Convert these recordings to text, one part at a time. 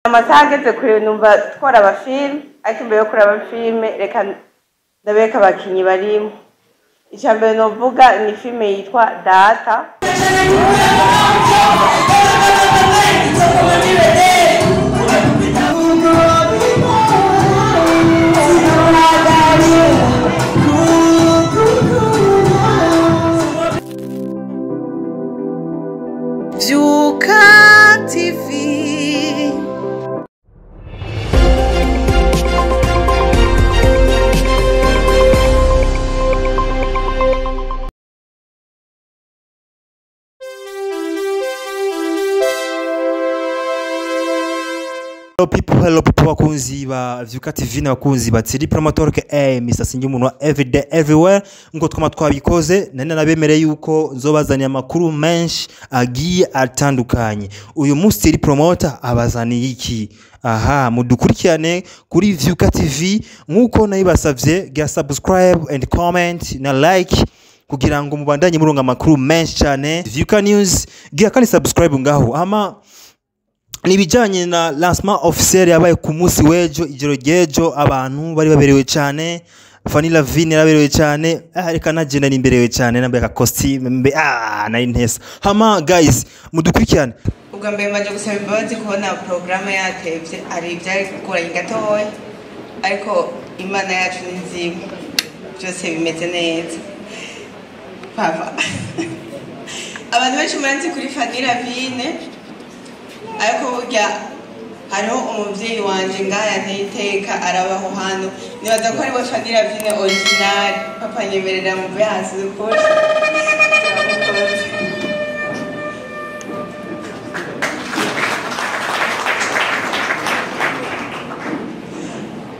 Amasaha ageze kure numva tworaba filime, ariko imbere yo kuraba filime reka ndabereka abakinyi barimwo. Ica mbere novuga ni filime yitwa Data. Vyuka TV. Hello people, bakunzi ba Vyuka TV n'abakunzi ba Tsiri Promotor ke Mr Singi umuntu wa everyday everywhere. Ngo twama twabikoze nari narabemereye yuko nzobazaniye amakuru menshi agiye atandukanye. Uyu munsi Tsiri Promoter abazaniye iki? Aha, mudukurikirane kuri Vyuka TV nkuko nayibasavye, gira subscribe and comment na like kugira ngo mubandanye muronga amakuru menshi cyane. Vyuka News, gira kandi subscribe ngaho. Ama nibijanye na lancement officiel yabaye ku munsi w'ejo, ijoro ry'ejo, abantu bari baberewe cyane. Fanny Lavine yaraberewe cyane, reka naje nari imberewe cyane, nambaye aka costume mbe, nari ntesa. Hama guys, mudukurikirane. Ubwa mbere mbanje gusaba imbabazi kubona porogaramu yatevye, hari ivyari bigoranye gatoya, ariko Imana yacu ni nzima, byose bimeze neza. Papa, abantu benshi muranzi kuri Fanny Lavine, ariko burya hariho umuvyeyi wanje ngaha yanteye iteka, arabaho hano, nibaza ko ariwe Fanny Lavine original. Papa, nyemerera muve hasi ukuri.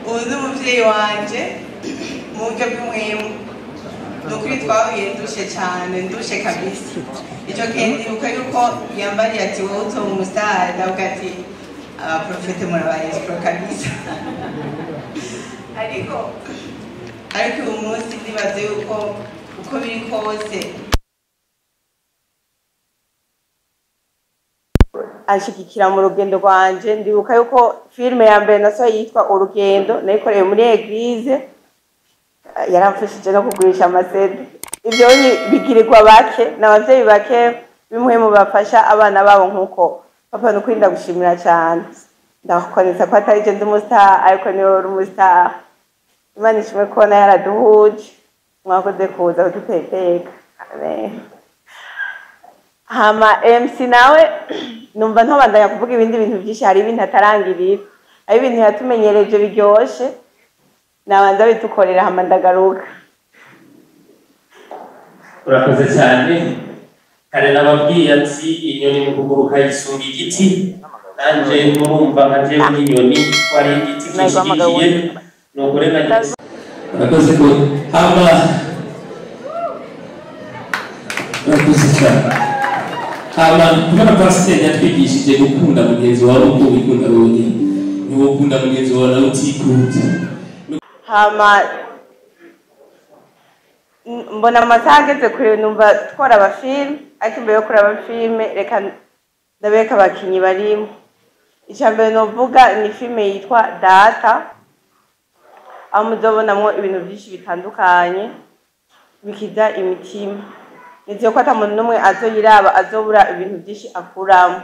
Ubu ni umuvyeyi wanje mu buryo bw'umwemu. Ni ukuri twahuye ndushe cyane, ndushe kabisa. Icyo gihe ndibuka yuko yambariye ati wowe utoba umusitari, ndavuga ati abaprofete murabayesipuro kabisa. Ariko uyu munsi ndibaze yuko uko biri kose anshigikira mu rugendo rwanje. Ndibuka yuko filime ya mbere nasohoye yitwa Urugendo, nayikoreye muri eglise, yaramfashije no kugurisha amasede. Ivyo bigirirwa bake n'abavyeyi bake bimwe bafasha abana babo nkuko papa. Nukuri ndagushimira cyane, ndakukonesa ko atari je ndi umustar, ariko niwe uri umustar. Imana ishimwe kubona yaraduhuje, mwakoze kuza kuduteteka. Amen. Hama MC nawe numva ntobandanya kuvuga ibindi bintu byinshi, hari ibintu atarangirira, hari ibintu yatumenyereje biryoshe, nabanza bitukorera hama ndagaruka. Urakoze cyane. Kare nababwiye ati inyoni mu kuguruka yisunga igiti, nanje murumva nka jewe n'inyoni ko ari igiti kinshigikiye, nuko rero nagize. Urakoze ko hama urakoze cyane. Hama kubona pasiteri yatwigishije gukunda mugenzi wawe uko wikunda wenyine, ntiwokunda mugenzi wawe nawe utikunda. Hama mbona amasaha ageze kure numva tworaba filime, ariko imbere yo kuraba filime reka ndabereka abakinyi barimwo. Ica mbere novuga ni filime yitwa Data, aho muzobonamwo ibintu vyinshi bitandukanye bikiza imitima. Nizeye ko ata muntu n'umwe azoyiraba azobura ibintu vyinshi akuramwo.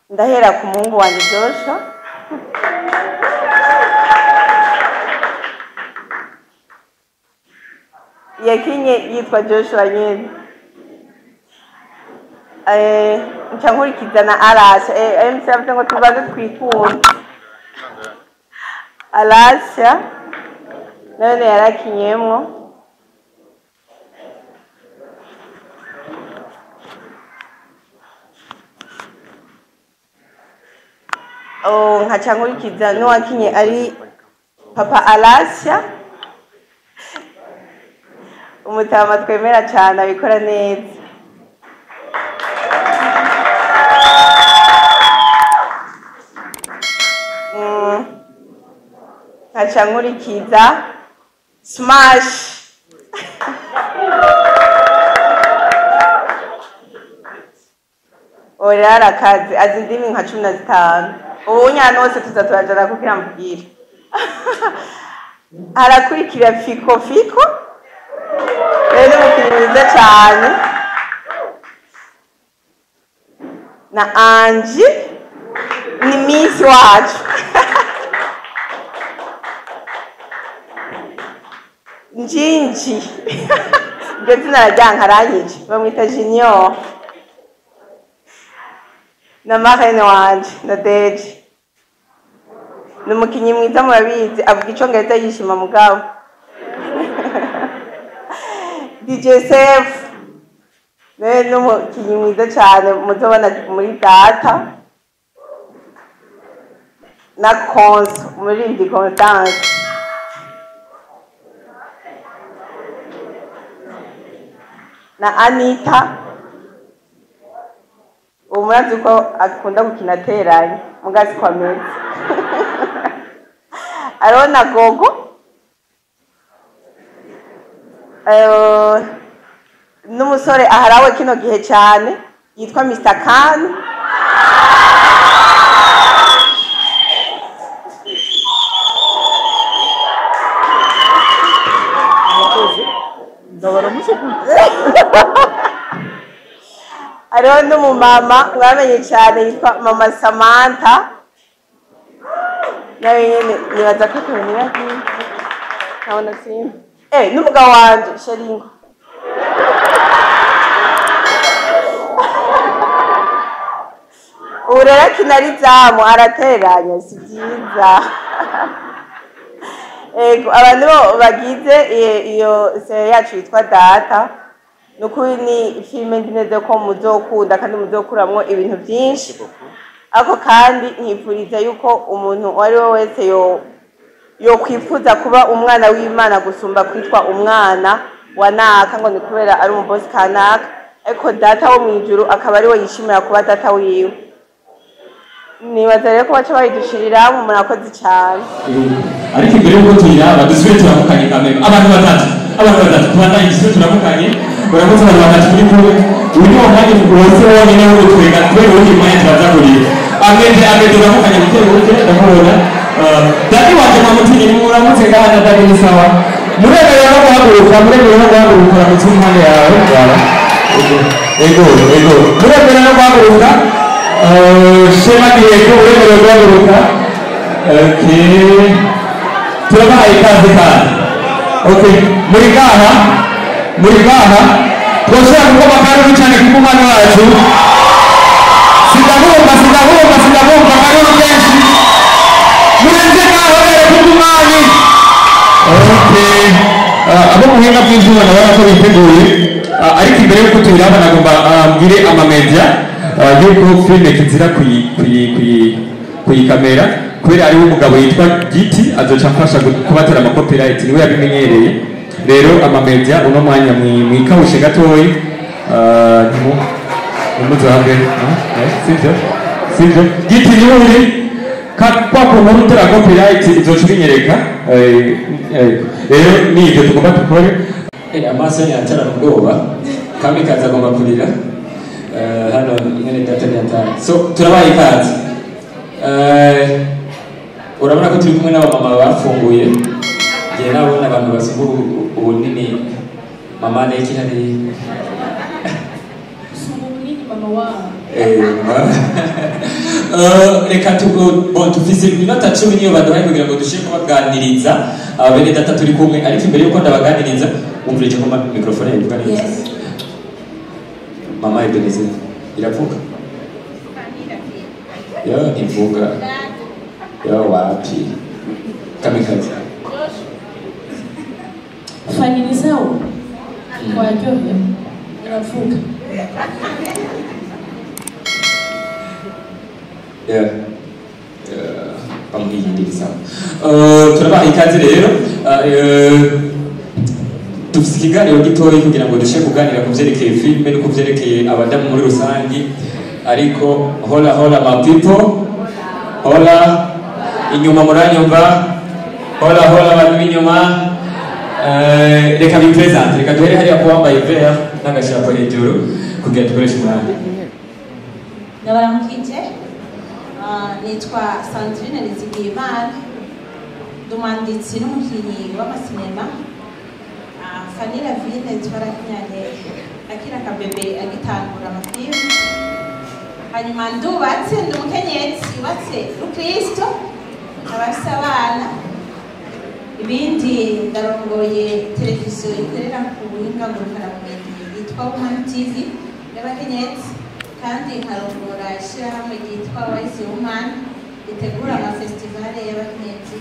Ndahera ku muhungu wanje Joshua. Yakinye yitwa Joshua nyene. Nca nkurikiza na Arasha. MC yavuze ngo tubanze twikunde. Arasha nawe yarakinyemwo. Oh, nkaca nkurikiza n'uwakinye ari Papa Arasha, umutama twemera cyane, abikora neza. Nkaca nkurikiza Smash. Oya, arakaze, azi indimi nka 15. Ubu nyana hose tuza turajana kugira mbwire. Arakurikira Fiko Fiko, rero umukinnyi mwiza cyane, na Angie ni Miss wacu. Njinji iryo zina araryanka aranyije, bamwita Junior, na marraine wanje na Deje ni umukinnyi mwiza murabizi, avuga icongereza yishima mugabo. DJ Sef nawe ni umukinnyi mwiza cyane muzobona muri Data, na Konso umuririmbyi Constance. Na Anita uwo murazi ko akunda gukina ateranye mugazi kwa meza. Hariho na Gogo n'umusore aharawe kino gihe cyane yitwa Mr Khan. Hariho n'umumama mwamenye cyane yitwa Mama Samantha, nawe nyene nibaza ko akabonera nkabona simba. N'umugabo wanje Sheringo. Ubu rero akina ari izamu arateranya, si byiza. Ego, abantu bo bagize iyo seri yacu yitwa Data, ni ukuri ni filime ndi neza ko muzokunda kandi muzokuramwo ibintu byinshi. Ariko kandi nkifuriza yuko umuntu uwo ari we wese yokwifuza kuba umwana w'Imana gusumba kwitwa umwana wa naka ngo ni kubera ari umubosi kanaka, ariko Data wo mw'ijuru akaba ari we yishimira kuba data wiwe. Nibaza rero ko baca bayidushiriramo, murakoze cyane. Ariko imbere y'uko tuyiraba dusubire turamukanye kamere. Abantu batatu, abantu batatu tubandanye dusubire turamukanye. Uramutse abantu batatu turi kumwe. Uyu ni wo mwanya wose wonyine wo gutwenga, kubera uwundi mwanya turaza kurira. Amede, Amede uramukanye buke buke, ndamubona. Dadi wanje mwamutinye, muramutse ngaha na Dadi ni sawa. Muremerewe no guhaguruka, muremerewe no guhaguruka, uramutse impande yawe. Voilà. Ego, ego. Muremerewe no guhaguruka. Shema Diego, uremerewe guhaguruka. Okay. Turabahaye ikaze kandi. Okay, muri ngaha, muri ngaha, turashobora gukoma akaruru cyane kuko umwana wacu. Sindabumva, sindabumva, sindabumva, akaruru kenshi. Murenze ngaho rero kuko umwami. Okay. Abo muhinga bw'ivyuma nabo ko biteguye. Ariko imbere y'uko tuyiraba nagomba mbwire amamedia yuko filime kizira kuyikamera kubera ariwe umugabo yitwa Giti azoca afasha kubatera ama copyright, niwe yabimenyereye. Rero amamedia uno mwanya mwikawushe gatoyi, ntimuzohave, sivyo? Sivyo? Giti niwe uri kwa kuntu utera copyright izoca ibinyereka. Rero ni ivyo tugomba dukore. Amaso yancara ubwoba Kamikazi agomba kurira. Hano mwene data ni atari. So turabaye ikaze. Urabona ko turi kumwe n'abamama bafunguye. Ngiye nabona abantu basumba ubunini mama neki hari. Usumba ubunini mama wawe. Reka bon tufise iminota 10 niyo baduhaye kugira ngo dushike kubaganiriza bene data turi kumwe, ariko imbere yuko ndabaganiriza umvurije ko microphone ivuga neza. Yes. Mama Ebenezer iravuga? Yo ntivuga. Yo wapi? Kamikazi. Fani ni sawa? Waryohewe. Iravuga. Yeah. Bamuhindiriza. Turabaha ikaze rero. Dufise ikiganiro gitoyi kugira ngo dushe kuganira ku vyerekeye filime no ku vyerekeye abadamu muri rusangi, ariko hola hola my people, hola inyuma muranyumva, hola hola abantu b'inyuma. Reka bipresente, reka duhere hariya ku wambaye vert n'agashapo hejuru kugira dukoreshe umwanya. Ndabaramukije. Nitwa Sandrine Nizigiyimana, ndi umwanditsi n'umukinnyi w'amasinema. Fanny Lavine twarakinyanye akiri akabebe agitangura amafilmu. Hanyuma ndubatse, ndi umukenyezi yubatse rukristo, nkaba mfise abana. Ibindi, ndarongoye televiziyo ikorera ku buhinga ngurukanabumenyi yitwa Woman TV y'abakenyezi, kandi nkarongora ishyirahamwe ryitwa Wise Woman ritegura amafestivale y'abakenyezi.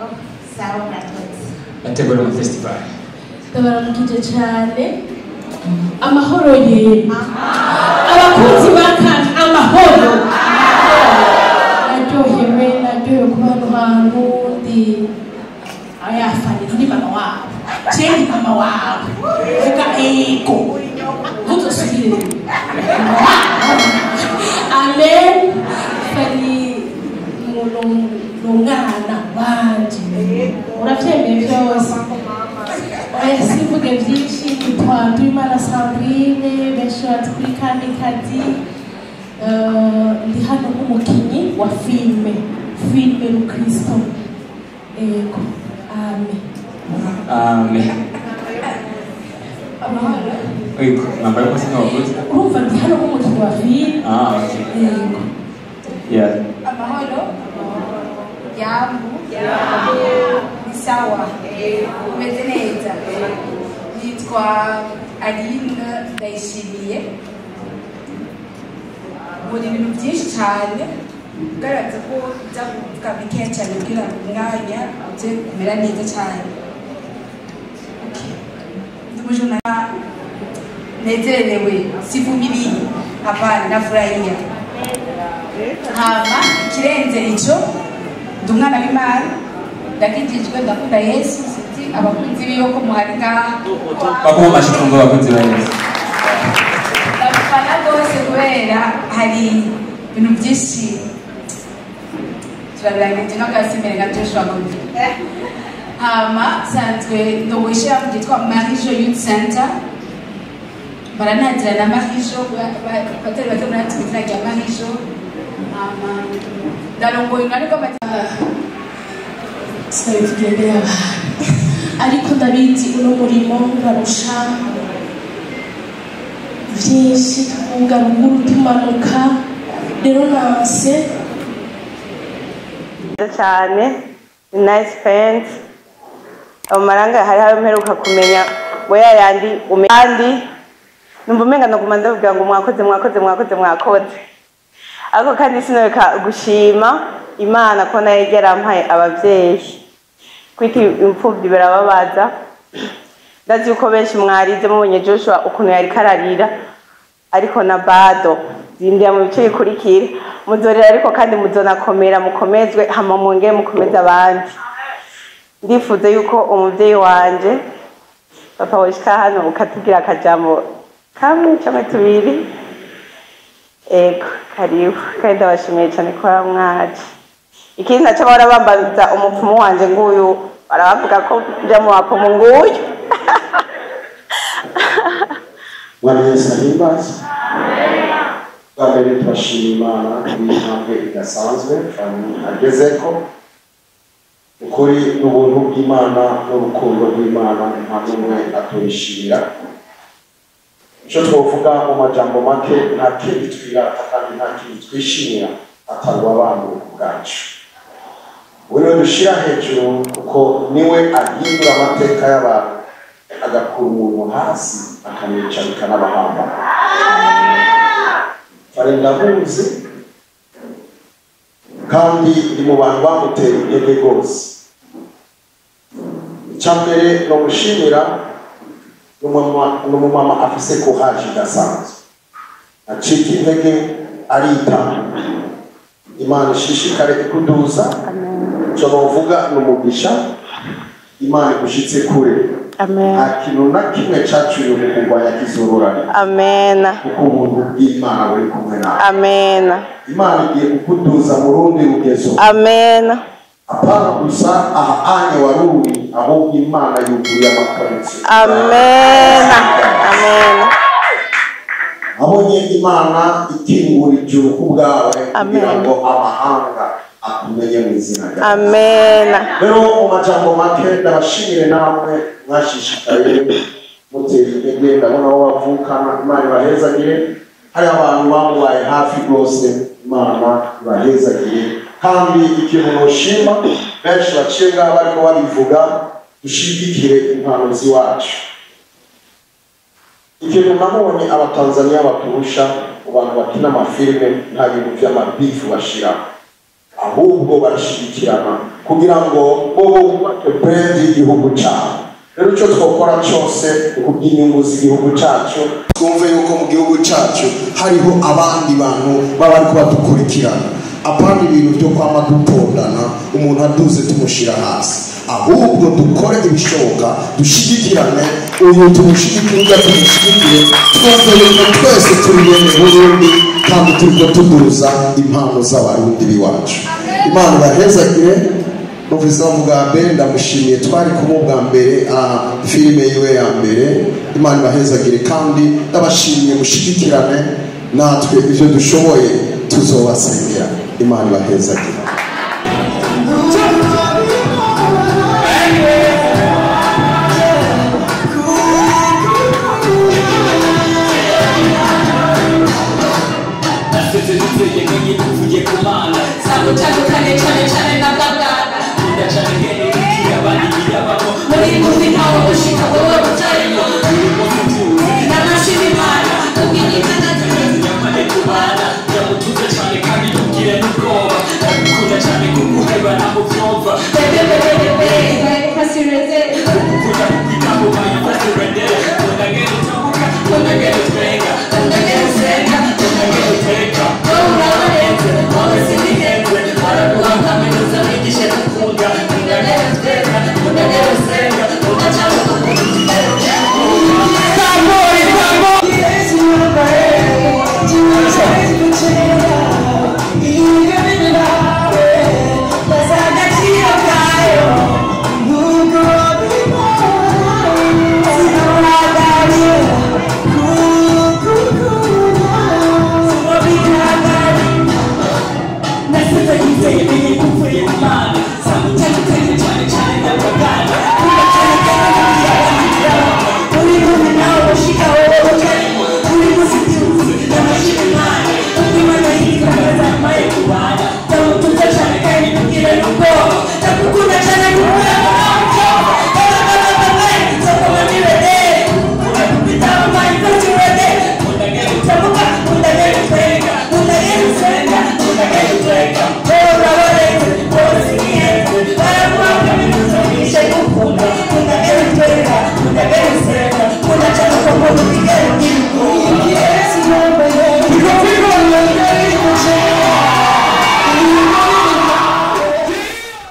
Oh, sawa, murakoze. Ategura amafestival. Ndabaramukije cyane. Amahoro ye abakunzi ba kandi amahoro. Naryohewe, naryohewe kuba hano hantu. Ndi ayafani, ndi mama wabo, je ndi mama wawe. Vuga ego, ntuzosubire. Amen. Fani ni umwana wanje, uravyemeye vyose. Oya, simvuge vyinshi. Nitwa Nduwimana Sandrine, benshi bazi kuri Kamikazi. Ndi hano nk'umukinyi wa filime Rukristo. Ego, amen. Amen. Amahoro. Ego, mwambara ko sinabavuze. Urumva, ndi hano nk'umukinyi wa filime. Ah, okay. Ego. Yeah. Amahoro. Yambu. Ni sawa. Umeze neza. Nitwa Aline Ndayishimiye. Muri ibintu byinshi cyane, ugaragaza ko nza kuvuga bikeya cyane kugira ngo umwanya uze kumera neza cyane. Okay. Ndi umujurnaliste, nezerewe, sivumiliye, hapana, nafurahia. Hama ikirenze ico, ndi umwana w'Imana, ndakijijwe, ndakunda Yesu. Sinzi abakunzi biwe ko muhari ngaha. Bakoma amashyi twumva abakunzi ba Yesu. Ndamufana rwose kubera hari ibintu byinshi turabirangije no gasi imbere nka Joshua Govi. Hama sanzwe ndongo ishyirahamwe ryitwa Marijo Youth Center, baranatira na Marijo, batari bake muratsi izina rya Marijo. Hama ndarongoye urunani rw'amata. Sinabitugendeye abantu, ariko ndabizi uno murimo barusha byinshi, twunga ruguru tumanuka. Rero nanse Nziza cyane, ni nice pants. Amaranga hari ayo mperuka kumenya ngo yayandi kandi numva umenga naguma ndavuga ngo mwakoze, mwakoze, mwakoze, mwakoze. Ariko kandi sinoreka gushima Imana ko nayo yarampaye abavyeyi. Kwita imfuvyi birababaza. Ndazi yuko benshi mwarize mubonye Joshua ukuntu yari kararira, ariko na bado zindira mu bice bikurikira muzorera, ariko kandi muzonakomera, mukomezwe, hama mwongere mukomeze abandi. Ndifuza yuko umuvyeyi wanje papa woshika hano ukatubwira akajambo kamwe canke tubiri. Ego, karibu. Kandi ndabashimiye cyane kuba mwaje. Ikindi naco, bahora bambaza umupfumu wanje nguyu, barabavuga ko nja mu bapfumu, nguyu. Bwana Yesu ahimbaze. Bwa mbere turashima Imana kuri iyi ntambwe idasanzwe Fanny agezeko. Ukuri n'ubuntu bw'Imana n'urukundo rw'Imana nta n'umwe aturishimira. Icyo twovuga mu majambo make, nta kindi twirata kandi nta kindi twishimira atari abantu bwacu. We niwe dushyira hejuru kuko niwe ahindura amateka y'abantu, agakura umuntu hasi akamwicarika n'abahamba. Fanny ndamuzi kandi ndi mu bantu bamutera intege rwose. Icya mbere ni umushimira, ni umumama afise courage idasanzwe, acika intege, aritanga. Imana ishishikare ikuduza. Icyo bavuga ni umugisha. Imana igushitse kure. Amen. Nta kintu na kimwe caciye mu kurwanya kizororana, Amen. kuko ubuntu bw'Imana buri kumwe nawe. Amen. Imana igiye kukuduza mu rundi rugezo. Amen. Apana gusa aha anye waruri, ahubwo Imana yuguruye amakonti. Amen. Amen. Abonye Imana ikingura ijuru ku bwawe kugira ngo amahanga akumenye mu izina ryawe. Amen. Rero mu majambo make ndabashimire namwe mwashishikaye mutera intege, ndabona aho bavukana, Imana ibahezagire. Hari abantu bamubaye hafi rwose, Imana ibahezagire. Kandi ikintu noshima benshi baciye ngaha bariko babivuga, dushigikire impano z'iwacu. Ikintu nabonye Abatanzaniya baturusha mu bantu bakina amafilime, nta bintu vy'amabifu bashiramo, ahubwo barashigikirana kugira ngo bo bubake brand y'igihugu cyabo. Rero icyo twakora cyose ni kubw'inyungu z'igihugu cyacu, twumve yuko mu gihugu cyacu hariho abandi bantu baba bariko badukurikirana, apana ibintu byo kwama dutondana umuntu aduze tumushira hasi, ahubwo dukore ibishoboka dushigikirane, uyu tumushigikire, urya tumushigikire, twumve yuko twese turi bene Burundi kandi turiko tuduza impano z'Abarundi b'iwacu. Imana ibahezagire. Numvise bavuga mbe ndamushimiye, twari kumwe bwa mbere filime yiwe ya mbere. Imana ibahezagire kandi ndabashimiye, mushigikirane natwe ivyo dushoboye tuzobasengera. Imana ibahezagire.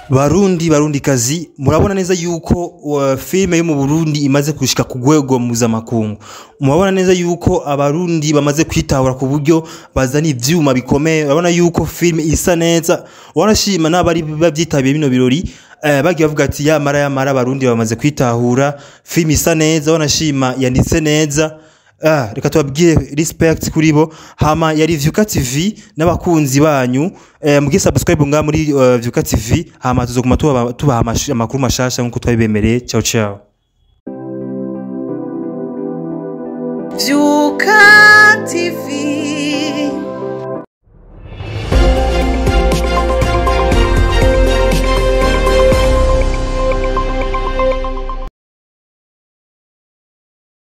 Barundi barundikazi, murabona neza yuko filime yo mu Burundi imaze gushika ku rwego mpuzamakungu. Murabona neza yuko Abarundi bamaze kwitahura ku buryo bazana ivyuma bikomeye. Urabona yuko filime isa neza, wanashima n'abari bavyitabiye bino birori bagiye bavuga ati yamara yamara Abarundi bamaze kwitahura, filime isa neza, wanashima yanditse neza. Reka tubabwire respect kuri bo. Hama yari Vyuka TV n'abakunzi banyu, mugiye subscribe nga muri Vyuka TV, hama tuzokuma tubaha amakuru mashasha nkuko twabibemereye. Ciao ciao. Vyuka TV.